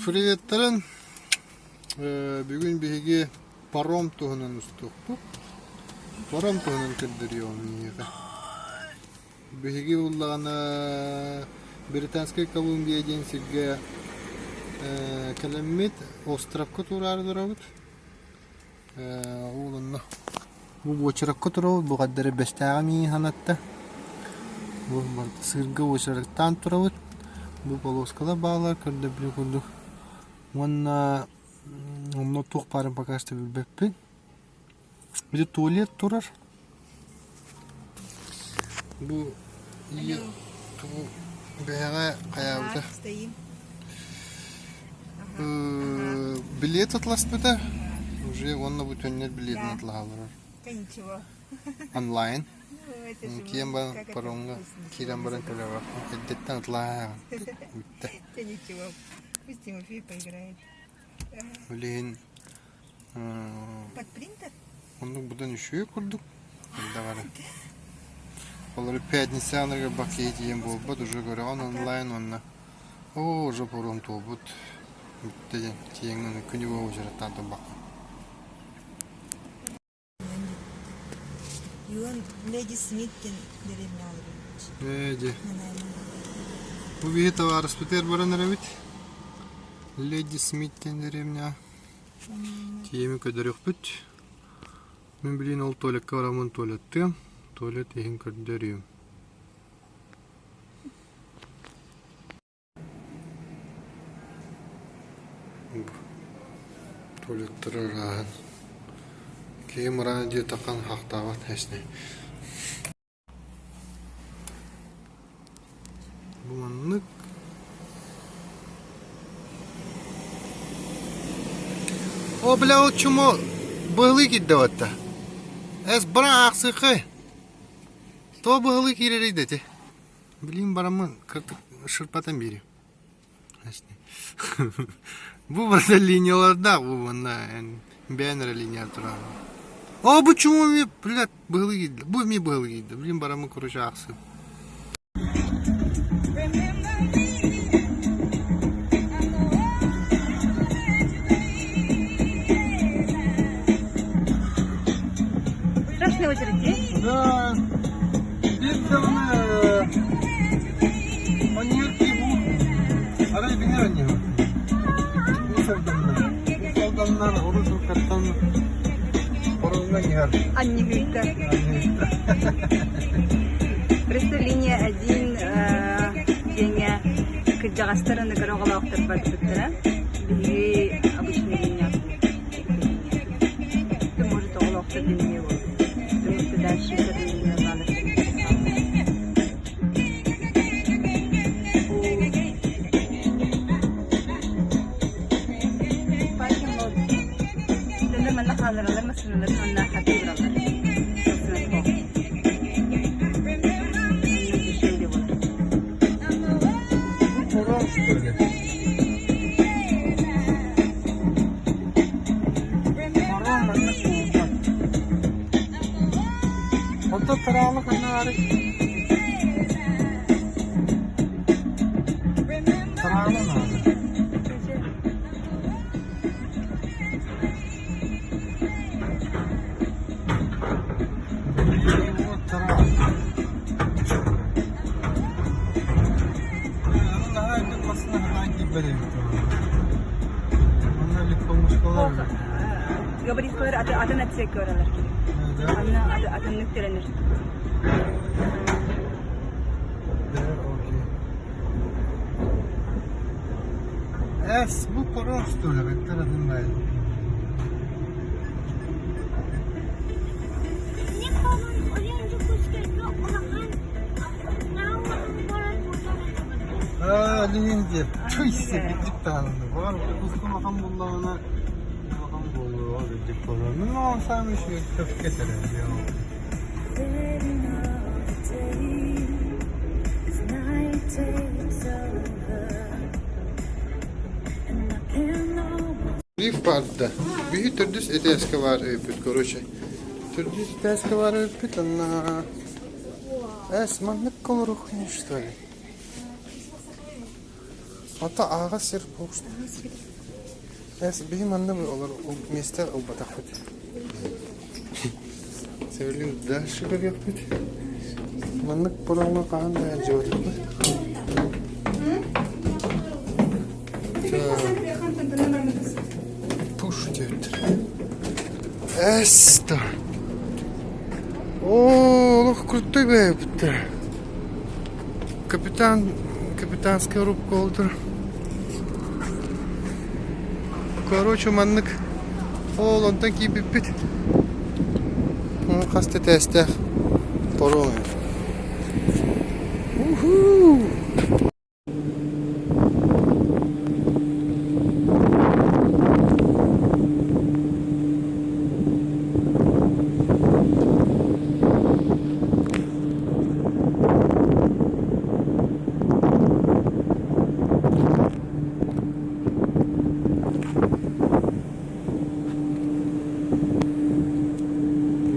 Приветтарын! Бүгүн биһиги паром туһунан устуохпут. Паром туһунан көрдөрүөҕүм эйиэхэ. Биһиги буллаҕына Британскай Колумбия диэн сиргэ кэлэммит островка тураары турабыт. Ол онно бу уочаракка турабыт, бу хардары Бэстээҕи миигин санатта. Бу сыырга уочараттаан турабыт. Бу полоскалар бааллар көрдөбүлү курдук. Уонна онно туох баарын пока что билбэппин. Били туалет турар. Бу тугу бэһэҕэ хайаабыта Билиэт атласпыта уже уонна бу төннөр билиэтин атлаһаллар. Онлайн. Киэн баран паромҥа киирэн баран төлөбөр. Эрдэттэн атлааһаҕын. Бүттэ. Билигин Оннук быдан үчүгэй курдук даҕаны. Олору пятница аныгы бакыйа тиийэн буолбат уже көрөҕүн онлайн уонна оо уже паром туолбут бүттэ диэн тиийэҥҥин күнү быһа уочараттаан турбаккын. Юан Леди Смит диэн дэриэбинэ олорбут. Ээ дьэ. Бу биһи табаарыспытыгар баран эрэбит. Леди Смит диэн дэриэбинэҕэ. Тиэмэ көрдөрүөхпүт. Мин билигин ол туалекка бараммын туалеттыам. Туалет иһин көрдөрүөм. Туалеттары ырааһын. Киһи мыраан диэтэххин хахтаабат эсни. Бу маннык О, бля, ол чмо быһылыы киирдэ батта. Эс, бара аахсыаххай. Тоҕо быһылыы киирэрий да ити? Билигин бараммын кырдык шырпатан биэриэм. Бу барыта линиялардаах бу манна бэйэн эрэ линия турар. О, бу чмо эмиэ, блядь, быһылыы киирдэ. Бу эмиэ быһылыы киирдэ. Билигин бараммын короче аахсыам. Страшная очередь, э? Да. Биир даҕаны манньыгар киһи арай билэр анньыһа. Ус Алданнар. Ус Алданнар урут уруккаттан паромҥа иһэр. Анньыһыыта. Анньыһыыта. Просто линия один диэҥҥэ кырдьаҕастар аныгар оҕолоохтор барбыттара. Биһиги обычный линия Ты может оҕолоохтор линия буолуо. Потому что дальше линия баалар. Дьоннор манна хааллараллар массыыналарын уонна хатыыраллар. Дешевле буолар. Паром что ли? Паром манна суолбат. Онтон тараалы ханна баарый? Тараалы наада. Вот тараал. Аны наһаа үрдүк массыына сатаан киирбэт эбит. Манна легковушкалар. Габариталар атын отсекка баралар. Анна атыннык төлөнөр. Окей. Эс, бу паром что ли? Беттер атын бай. Аа, Ленин диэн. Туйся, бүддүк таһынна. Баар улахан буллаҕына улахан буолуоҕа бүддүк буолуо. Мин оҕом саамай үчүгэй сөпкө этэр Лифт барда. Биһи төрдүс этээскэ баар эбиппит, короче. Төрдүс этээскэ баар эбиппит, онно Эс, маннык олоруоххун что ли? Ата ааҕа сир Эс биһи манна олор миэстэ ылбатахпыт. Сөбүлүүн дальше көрүөхпүт. Маннык паромҥа хаһан да сылдьыбатахпыт. Пуш диэбиттэр. Эс да. Оо, олох крутой бэйэбиттэр. Капитан, капитанская рубка олдур. Короче, маннык ол онтон киирбиппит. Хас да этээстээх паром. Уху!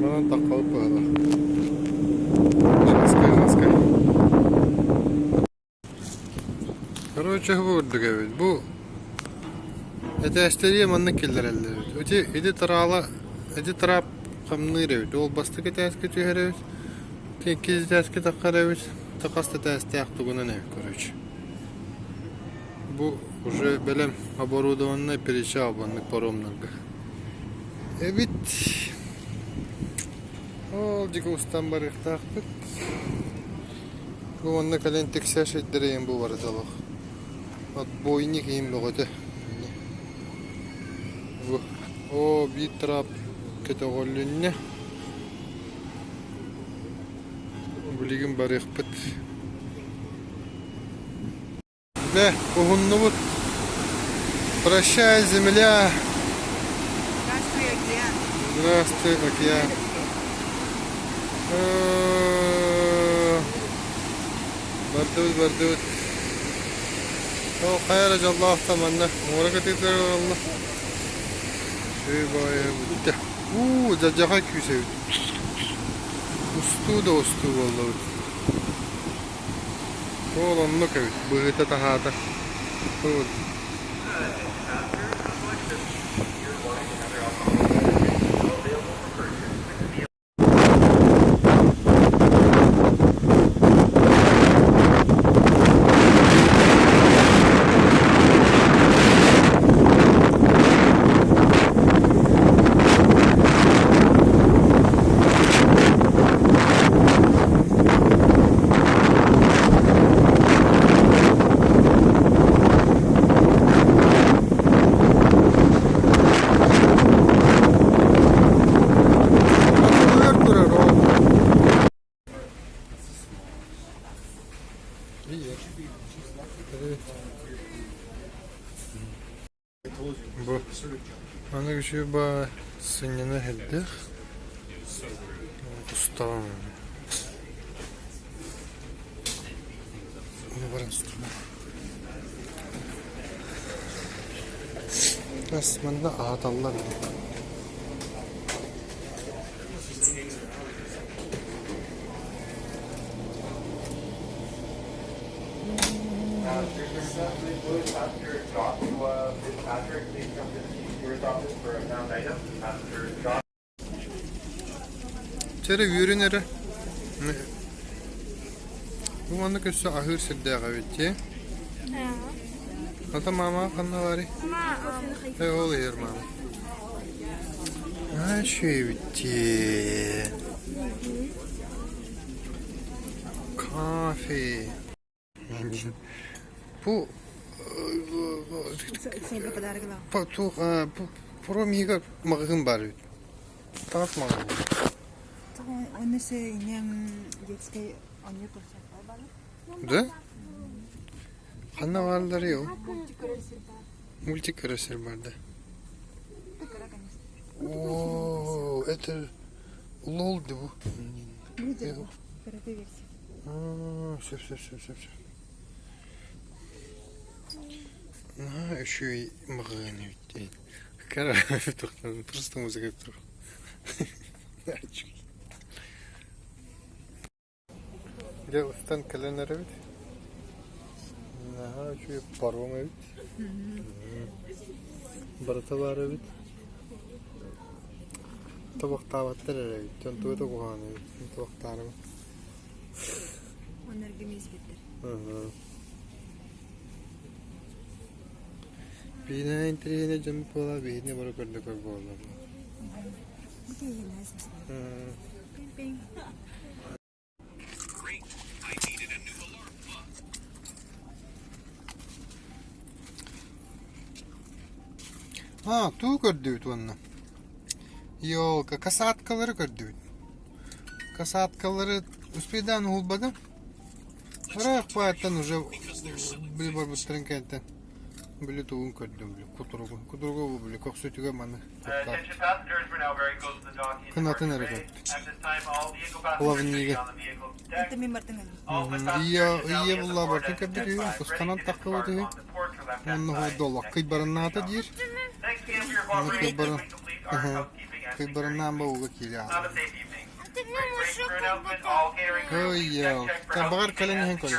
Манан таххабыт быһалаах. Женскай, женскай. Короче, бу курдук эбит. Бу этээстэри маннык киллэрэллэр эбит. Ити ити тараала ити трап хамныыр эбит. Ол бастакы этээскэ түһэр эбит. Иккис этээскэ таххар эбит. Хас да этээстээх тугунан эбит, короче. Бу уже бэлэм оборудованный причал маннык паромнарга. Эбит. Ол дьиҥ устан барыахтаахпыт. Бу уонна кэлин тиксэр сирдэрэ иһин бу барыта олох. Отбойник иһин бөҕөтө. Бу оо биир трап көтөҕүлүннэ. Билигин барыахпыт. Дьэ, уһуннубут. Прощай, земля. Здравствуй, океан. Здравствуй, океан. Бардыбыт, бардыбыт. Ол хайа эрэ дьоллоох да манна муора кытыытыгар олороллор. Үчүгэй баҕайы бүттэ. Уу, дьадьаҕай күүс эбит. Устуу да устуу буоллубут. Ол оннук эбит, быһыыта-таһаата. Өр турар ол. Привет. Привет. Бу аны үчүгэй сынньана иһэрдэх устаҕын Ас манна аһаталлар Чэ эрэ үөрүн эрэ. Бу манна көссө аһыыр сирдээх эбит дии. Ата маама ханна баарый? Э ол иһэр маама. Аа үчүгэй эбит дии. Кофе. Бу паром иһигэр маҕаһыын баар эбит. Таҥас маҕаһыына. Да? Ханна баалларый ол? Мультик көрөр сир баар да? О, это лол дуу? Сөп, сөп, сөп, сөп, сөп. Наһаа үчүгэй маҕаһыын эбит диэн. Просто музыка тур. Дьэ устан кэлэн эрэбит. Наһаа Үчүгэй паром эбит. Барыта баар эбит. Тобохтаабаттар эрэ эбит. Дьон туга да куһаҕан эбит. Тобохтаарым. Оннорго миэспиттэр. Биһиэнэ интэриэһинэй дьон буола биһиэнэ бары көрдөкөр буоллар. Пиҥ-пиҥ. Аа, туу көрдүбүт уонна. Елка, касаткалары көрдүбүт. Касаткалары успейдаан уһулбатым. Ыраах баайтан уже били барбыттарын кэнтэн били тугун көрдүм били кутуругун. Кутуругу бу били көхсүтүгэр маны Кынатын эрэ көрдүм. Плавнигы. Это мин бартын Ийэ ийэ булла бартын көрбүт үһү, тустанан таххыбыт үһү. Онно доллах кыйбарыннаата диир. Онно кыйбарын кыйбарыннаан ба ууга киирэ аҕалла. Ой, табаҕар кэлэн иһэн көрө.